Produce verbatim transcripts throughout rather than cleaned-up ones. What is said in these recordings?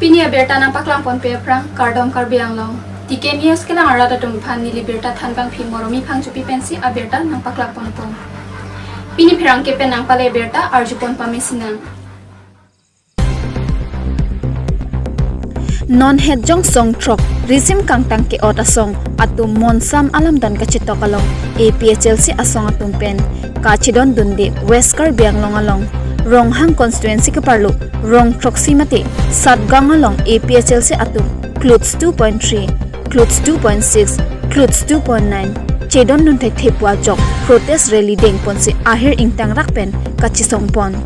Pini abirta nangpaklang ponpe aphrang kardom Karbi Anglong. T K News kelang arat atum aphan neli birta thanbangpi Moromi Phangchopi pensi abirta nangpaklang ponpo. Pini pherangke pen nangpale birta arjupon pame sinang. Non het jongsong throk risim kangtang ke-ot asong atum monsam alamdon kachetok along A P H L C asong atum pen kachedondunde West Karbi Anglong along Ronghang constituency keparlo rong throksi mate Satgaon along A P H L C atum Clothes two point three, Clothes two point six, Clothes two point nine chedondun thekthe pu ajok protest rally dengponsi ahir ingtangrak pen kachesongpon.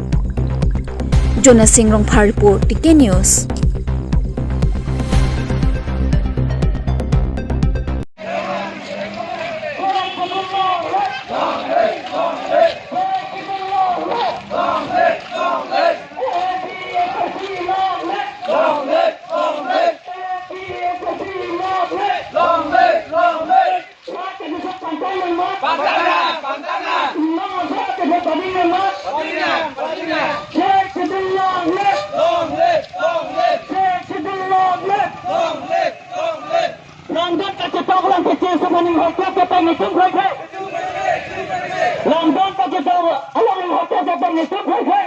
Jonas Singh Rongphar report, T K News. Long live, long live. Pantang nang, pantang nang. Pantang nang, pantang nang. Long live, long live. Long live, long live. Long live, long live. Lamdon kachetok along kechesong aning hotel kepen netum kroikre. Lamdon kachetok along hotel kepen netum kroikre.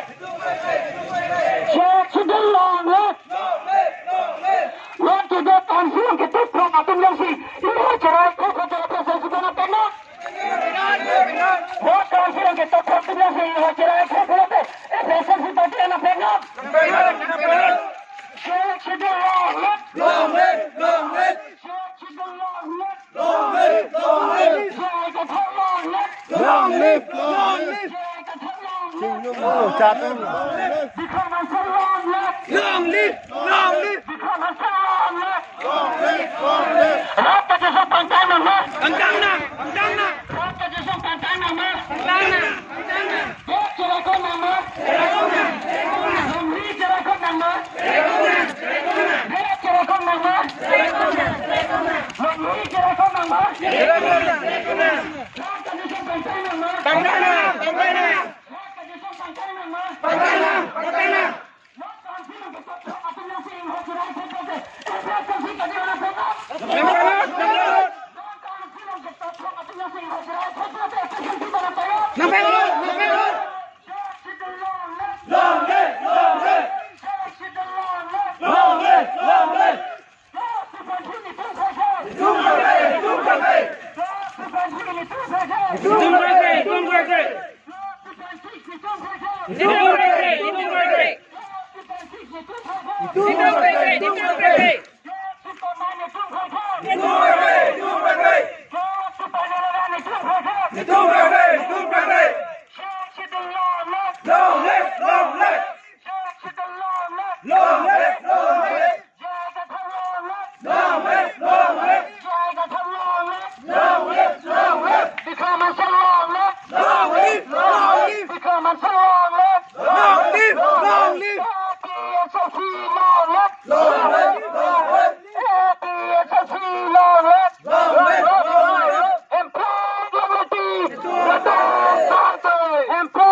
Sixth Schedule long live. Long live, long live. Non kedo council along ketok throk atum jongsi inghoi cherai khoklo te F S L C pen nangpeknang. Non council along ketok throk atum jongsi inghoi cherai khoklo te F S L C party nangpeknang. Sixth Schedule long live. Long live, long live. Sixth Schedule long live. Long live, long live. J I Kathar long live. Long live, long live. J I Kathar long live. Singh Nung Lo Chat. Dikha Mensah long live. Long live, long live. Dikha Mensah long live. Long live, long live. Rat kachesong pantang nang ma. Pantang nang, pantang nang. Rat kachesong pantang nang ma. Pantang nang, pantang nang. Rat cherai khok nang ma. Cherai khok nang, cherai khok nang. Longri cherai khok nang ma. Cherai khok nang, cherai khok nang. Rat cherai khok nang ma. Cherai khok nang, cherai khok nang. Longri cherai khok nang ma. Cherai khok nang, cherai khok nang. Rat kachesong pantang nang ma. Pantang nang, pantang nang. Rat kachesong pantang nang ma. Pantang nang, pantang nang. Long live, long live. Long live, long live. Long live, long live. Long live, long live. Long live, long live. Long live, long live. Dikha Mensah long live. Long live, long live. Dikha Mensah long live. Long live, long live. A P H L C long live. Long live, long live. A P H L C long live. Long live, long live. Hemphu long live. Hemphu.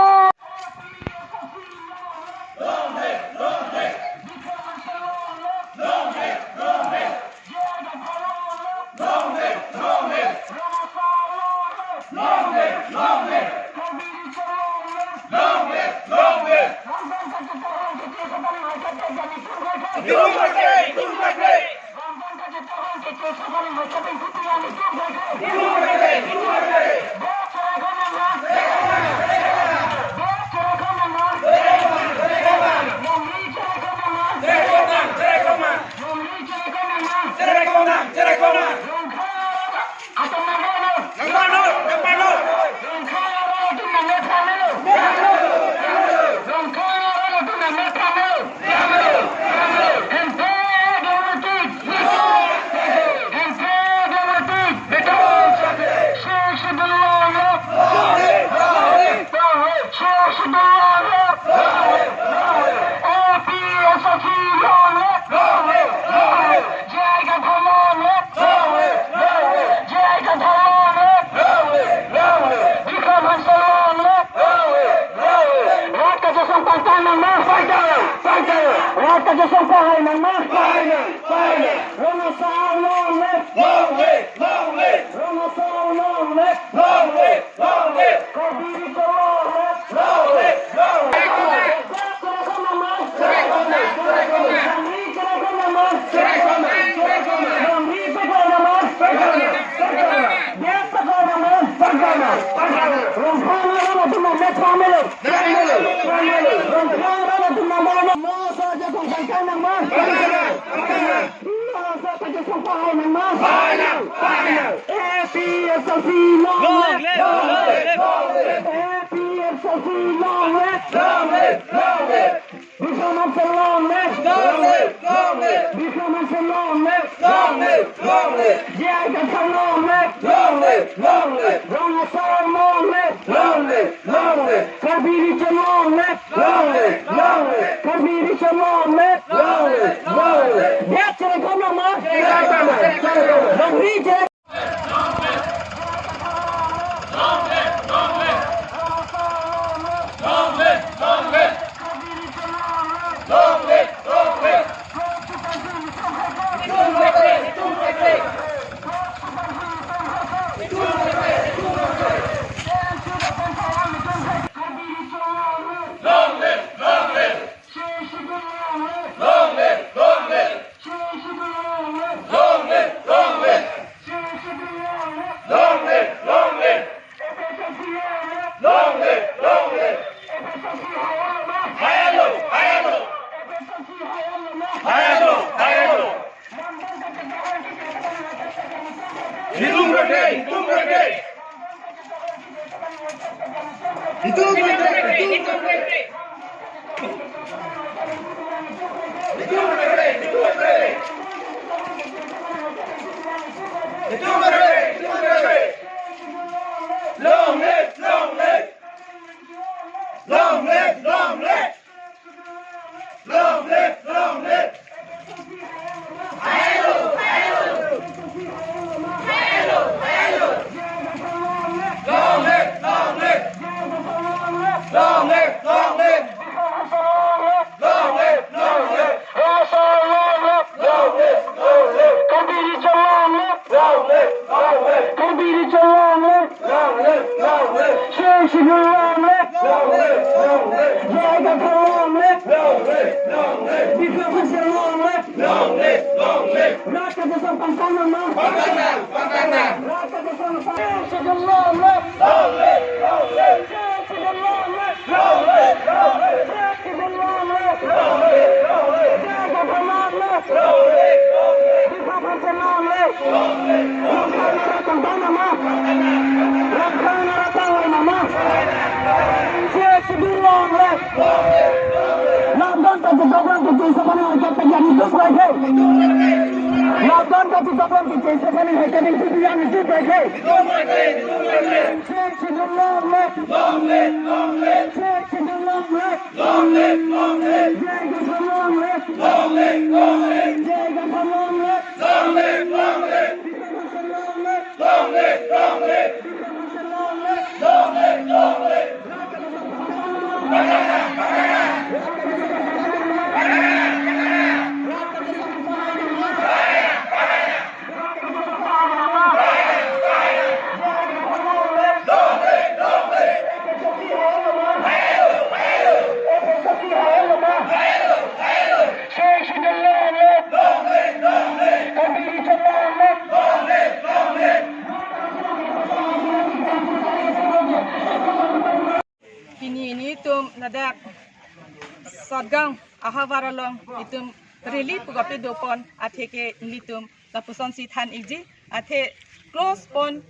Pahai nangma? Pahai nang, pahai nang. Rong Asar long live. Long live, long live. Rong Asar long live. Long live, long live. Karbi Region long live. Long live, long live. Long live, long live. Long live, long live. Long live, long live. Long live, long live. Long live, long live. Long live, long live. A P H L C long live! Long live! Long live! A P H L C long live! Long live! Long live! Bikram Hanse long live! Long live! Long live! Bikram Hanse long live! Long live! Long live! J I Kathar long live! Long live! Long live! Rong Asar long live! Long live! Long live! Karbi Region long live! Long live! Long live! Karbi Region long live! Long live! Long live! Biak cherekam nangma? Cherekam nang. Long live! Long live, long live. Long live, long live. Long live, long live. Long live, long live. Long live, long live. Hai alo, hai alo. Hai alo, hai alo. Itum rete, itum rete. Itum rete, itum rete. Itum rete, itum rete. Itum rete, itum rete. Long live, long live. Long live, long live. Long live, long live. Long live, long live. Long live, long live. Long live, long live. Long live, long live. Karbi Region long live. Long live, long live. Karbi Region long live. Long live, long live. J I Kathar long live. Long live, long live. J I Kathar long live. Long live, long live. Bikram Hanse long live. Long live, long live. Rat kachesong pangtang nangma? Pangtang nang, pangtang nang. Rat kachesong pangtang. J I Kathar long live. Long live, long live. J I Kathar long live. Long live, long live. J I Kathar long live. Long live, long live. J I Kathar long live. Long live, long live. Bikram Hanse long live. Long live, long live. Pangtang nangma? Pangtang nang. J I Kathar long live. Lamdon kachitoklang keche isapani hai kepegyan itum break he. Lamdon kachitoklang keche isapani hai kepegyan itum break he. J I Kathar long live. Long live, long live. J I Kathar long live. Long live, long live. J I Kathar long live. Long live, long live. J I Kathar long live. Long live, long live. Long live, long live. Long live, long live. Pini nelitum ladak Satgaon ahavar along itum rally pu kapadopon atheke nelitum lapusonsi than-ikji, athe clause point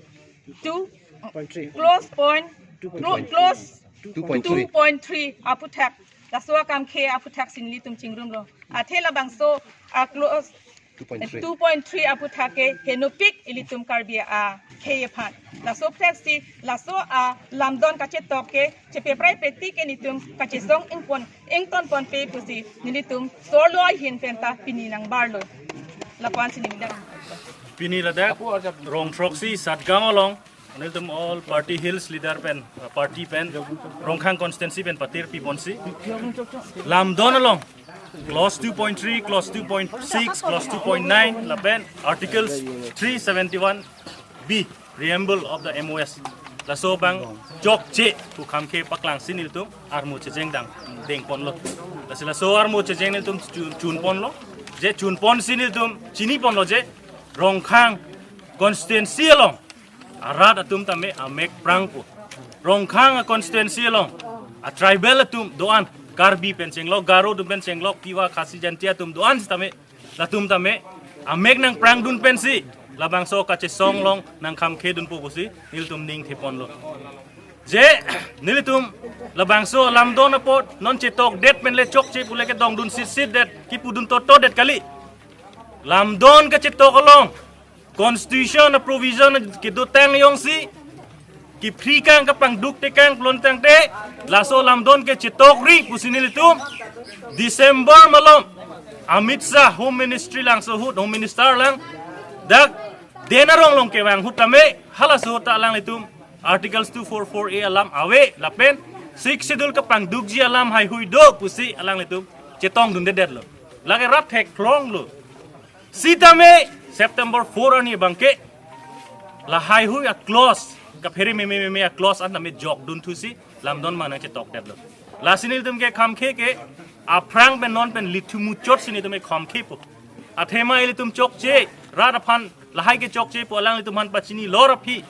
two, Point three. Clause point, Two point three. Clause Two point three. Two point three aphuthak, laso akam ke aphuthak si nelitum chingrumlo. Athe labangso a clause Two point three. Two point three aphuthak ke henopik ilitum Karbi akhei aphan. Laso aphuthak si laso alamdon kachetok ke chepepraipe tik ke nelitum kachesong ingpon, ingtonponpe pusi nelitum sorlo ahin penta pini nangbarlo. Lapu-an si nelitum. Pini ladak rong throksi Satgaon along nelitum all party hills leader pen, uh, party pen, Rongkhang constituency pen patir piponsi lamdon along Clause two point three, clause two point six, clause two point nine, lapen Articles three seventy-one B, preamble of the M O S. Laso abang chokche pu kham ke paklang si nelitum armu checheng dang dengponlo. Lasi laso armu checheng nelitum chun, chunponlo. Je chunpon si nelitum chiniponlo je Rongkhang constituency along arat atum tame amek prang pu. Rongkhang a constituency along a tribal atum do-an, Karbi pen chenglok, Garo atum pen chenglok, Tiwa, Khasi, Jaintia atum do-an sitame, latum tame amek nangprangdun pensi labangso kachesong along nangkhamkhedunpo pusi nelitum ning theponlo. Je nelitum labangso lamdon apot non chetokdet pen le chokche pu le kedongdun sitsit det, kipudun toto det kali. Lamdon kachetok along constitution a provision kedotang jongsi kipri kang kapangduk tekang plon tangte, laso lamdon ke chetokri pusi nelitum December malom Amit Shah, Home Ministry lang, so ahut Home Minister lang, dak den arong along kevang ahut tame halaso ahut ta alanglitum Articles two four four A alam ave lapen Sixth Schedule kapangdukji alam haihui do pusi alanglitum chetongdundedetlo. Lake rat theklonglo. Sitame September four arni abangke lahaihui a clause, kaphere meme meme a clause an tame jokdunthusi lamdon ma nangchetokdetlo. Lasi nelitum ke khamkhe ke aphrang pen non pen lithu muchot si nelitum ke khamkhe pu. Athema ilitum chokche, rat aphan lahai ke chokche pu alanglitum aphan pachinilor aphi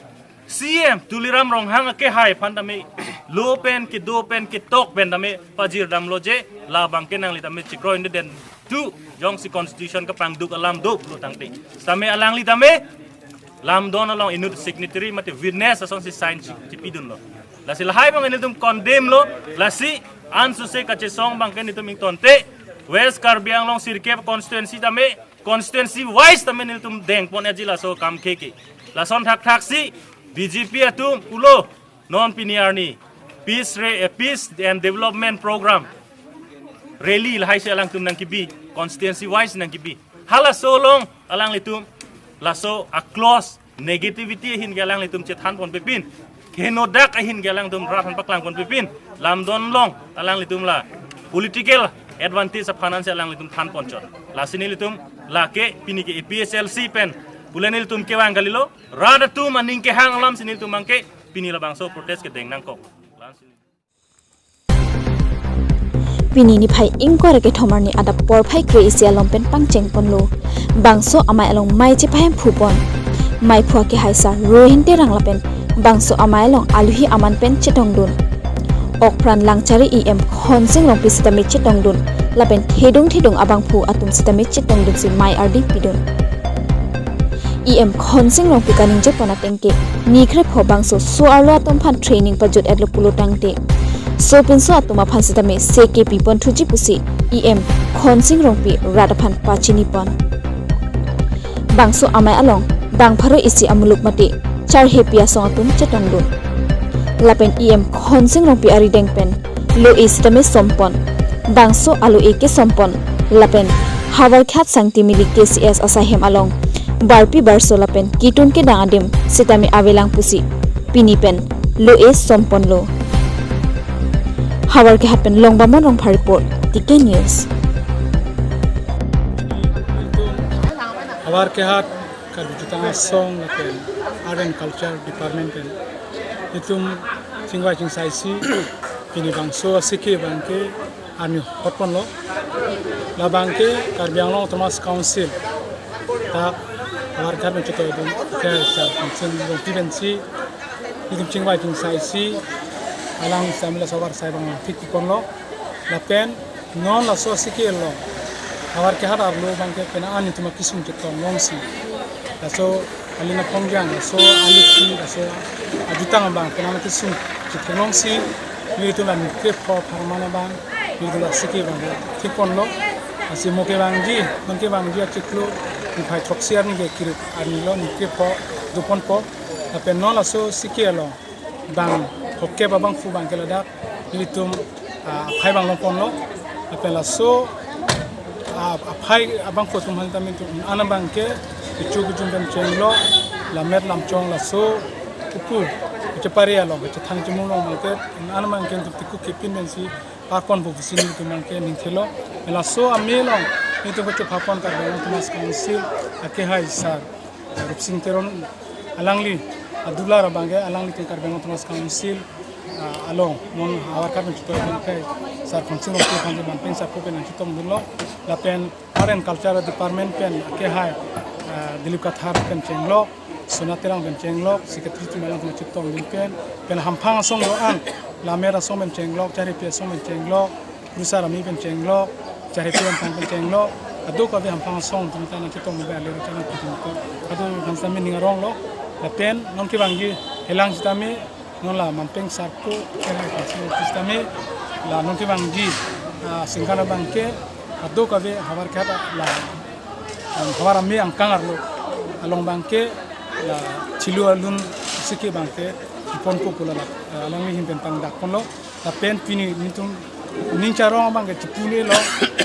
C M Tuliram Ronghang akehai aphan tame lo pen kedo pen ketok pen tame pajirdamlo je labangke nangli tame chekroidunde tu jongsi constitution kapangduk alam do pulo tangte. Tame alangli tame lamdon along inut signatory mate witness asonsi sign chi-, chipidunlo. Lasi lahai abang nelitum condemn lo, lasi ansose kachesong abangke nelitum ingtonte West Karbi Anglong sirkep constituency tame, constituency wise tame nelitum dengpon aji laso khamkhe ke. Lason thakthaksi B J P atum pulo non pini arni peace re-, eh, peace and development program rally lahai si alangtum nangkebi, constituency wise nangkebi. Halaso along alanglitum laso a clause negativity ahin ke alanglitum chethanponpepin, kehenodak ahin ke alangtum rat aphan paklangponpepin, lamdon along alanglitum la political advantage aphan ansi alanglitum thanponchot. Lasi nelitum lake pini ke A P H L C pen pule nelitum kevang kalilo, rat atum aning kehang alamsi nelitum abangke pini labangso protest kedeng nangkok. Pini niphai ingkoi ra kethom arni adap porphai kre-isi along pen pangchengponlo. Bangso amei along mei chepahemphupon. Meiphu akehai sar Rohin Terang lapen bangso amei along aluhi aman pen chetongdun. Okpran Langchari E M Khonsing Rongpi sitame chetongdun lapen thedung thedung abangphu atum sitame chetongdunsi mei ardi pidun. E M Khonsing Rongpi kaningjepon ateng ke nikrepho bangso so-arlo atum aphan training pajut-etlo pulo tangte, sopinso atum aphan sitame seke piponthuji pusi E M Khonsing Rongpi rat aphan pachinipon. Bangso amei along bang pharo isi amuluk mate charhepi asong atum chetongdun. Lapen E M Khonsing Rongpi arideng pen lo-e sitame sompon. Bangso alo-e ke sompon. Lapen Howraghat Sangtimili K C S asaihem along barpi barso lapen kitun kedang adim sitame avelang pusi pini pen lo-e somponlo. Howraghat pen Longbamon Rongphar report, T K News. Howraghat Karbi Jutang Asong lapen Art and Culture Department pen itum chingvai chingsaisi pini bangso asike abangke arni hotponlo. Labangke Karbi Anglong Autonomous Council ta Howraghat pen chotoi dun ke sa Khonsing Rongpi pensi itum chingvai chingsaisi alang samila sobar sai abang thik ponlo. Lapen non laso asike along Howraghat arlo abangke penang an itum akesung chetong longsi laso alina pongjang, laso aliki, laso ajutang abang penang kesung chetong longsi nelitum la nikrepho pharman abang nelitum la asike abang thikponlo. Lasi mo kevangji, non kevangji achiklo niphai throksi arni ke kirik arnilo nikrepho doponpo. Lapen non laso asike along bang throkkep abangphu abangke ladak nelitum, ah, aphai abang longponlo. Lapen laso, ah, aphai abangphu atum aphan tame itum un-an abangke kecho kejun pen chenglo, lammet lamchong laso upu kachepari along kachethang chemung along abangke un-an abangke itum tiku kepin pensi parpon pusi nelitum abangke ning thelo. Laso amei along nelitum kechok parpon Karbi Anglong Autonomous Council akehai sar Rupsing Teron alangli adular abangke alanglitum Karbi Anglong Autonomous Council, ah, along non havar khat pen chitoi abangke sar Khongsing Rongpi aphan ke mamping sar ko pen nangchetongdunlo, lapen Art and Culture Department pen akehai, ah, Dilip Kathar pen chenglok, Sona Terang pen chenglok, secretary atum alangtum chetongdun pen, pen hamphang asong do-an, Lamer asong pen chenglok, Charhepi asong pen chenglok, Kurusar Army pen chenglok, Charhepi hamphang pen chenglok, kadokave hamphang asong atum ta nangchetongdun pen ale rong channel kitin ko, kadokave aphan sitame ning aronglo, lapen non kevangji helang sitame, non la mamping sar ko, kehai Khongsing Rongpi sitame, la non kevangji, ah, singkan abangke, kadokave havar khat la, um, havar amei angkang arlo along abangke, la chilo alun siki abangke, ponpo pu la, la, alangli ahin pen pangdakponlo, lapen pini nelitum ning charong abangke chipunelo,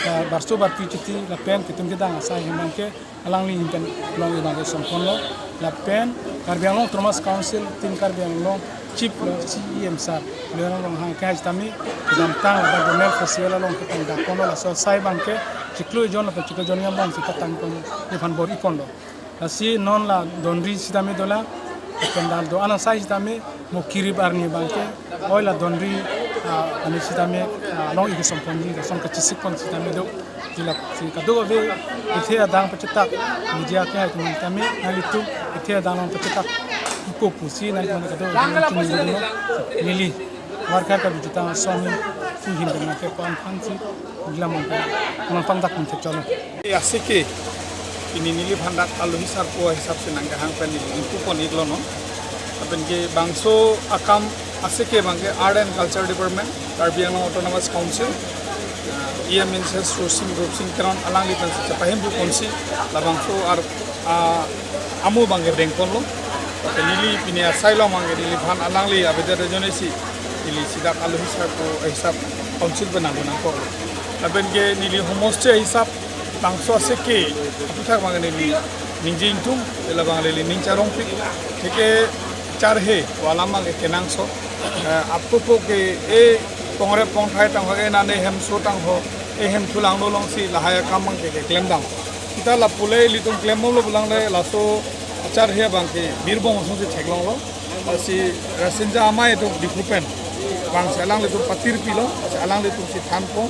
la barso barpi chiti, lapen kitum kedang asai ahin abangke, alangli ahin pen long abangke songponlo, lapen Karbi Anglong Autonomous Council, Team Karbi Anglong, Chief lo C E M sar Tuliram Ronghang akehai sitame kedamtang ladak Donor Festival along kepangdakponlo, laso asai abangke chiklo jon lapen chiklo jon angbong si patangpon nephan bor-iponlo. Lasi non la donri sitame dolang, lapen dal do-an asai sitame mo kirip arni abangke, oi la donri, ah, ani sitame, ah, long-ik kesongponji, lason kachesikpon sitame do. Jilak si kadokave kethe adang pachetak, media akehai atum tame nanglitum kethe adang along pachetak ipo pusi nanglitum kadokave nangchiningri dun. Neli havar khat kadu jutang asong ni pu ahin pen nangkepon aphansi, jila mangkang nangpangdak pen thekcholo. Aseke pini neliphan dak alohi sarpo ahisap si nangkehang pen neli ingpupon-iklo non. Lapen ke bangso akam aseke abangke Art and Culture Department, Karbi Anglong Autonomous Council, ah, E M Mister Rupsing, Rupsing Teron alangli pen si chepahemphuponsi labangso ar, ah, amo abangke dengponlo. Lapen neli pini asai along abangke neliphan alangli avedar ajoine si neli si dak alohi sarpo ahisap Council pen nangdun nangkok. Lapen ke neli homosti ahisap bangso aseke aphuthak abang neli ningje ingtung, labang neli ning charongpik. Theke charhe pu alam abangke kenangsot. Eh, aphuthak ke e pongrep pongthai tangho, e nane hemso tangho, e hemthu langno alongsi lahai akam abangke keklem dam. Sita lapu le ilitum klembomlo pulang le laso acharhe abangke birbong asongsi theklonglo. Lasi Rasinja Amei atum Diphu pen bangsi alanglitum patirpilo, lasi alanglitum si thanpon.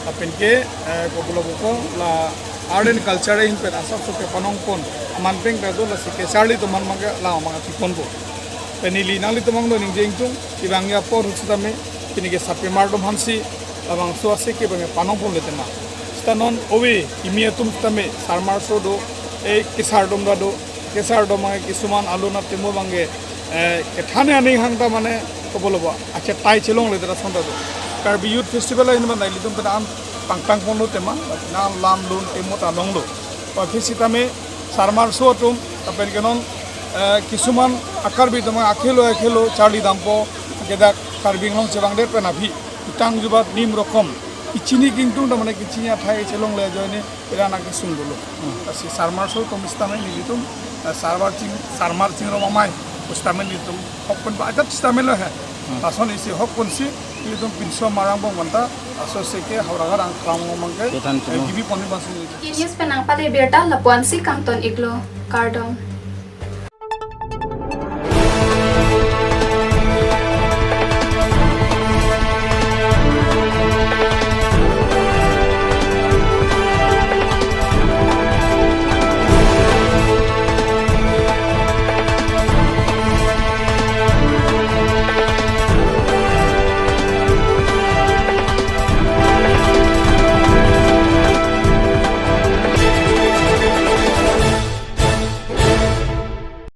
Lapen ke, eh, kopilo pupo, la art and culture ahin pen asapso kepanongpon aman peng ta do, lasi kacharli atum aphan abangke la abang apiponpo. Pen neli nanglitum along ningje ingtung, kevangji apor ahut sitame, pini ke sapemar atum aphansi labangso aseke abangke panongponle tema. Sita non ove kimi atum sitame sarmarso do, e kesar atum ta do, kesar atum abangke kisuman alun atimo abangke, eh, kethan aning hang ta mane kopilo pupo, achetai chelongle ta lason ta do. Karbi Youth Festival ahin abang ilitum pen an pangpangponlo tema, na lam lun timo ta longlo. Aphi sitame sarmarso atum, lapen ke non, eh, kisuman a-Karbi atum akhelo akhelo charli dampo, ke dak Karbi Anglong chevangdet pen aphi, utang jubat nim rokom, kechini kingtung ta mane kechini athai chelongle ajoine pira nangkesung dolo. Hmm. Lasi sarmarso atum sitame nelitum, eh, sarmar ching, sarmar chingrum amei sitame nelitum hokpon ba ajat sitame lo he. Hmm. Lason isi hokponsi nelitum pinso marang bong bonta, laso aseke Howraghat angkang abangke, Kethan eh, chimo. Gibi ponji abangsi. K News pen nangpale birta lapu-ansi kangton-iklo, kardom.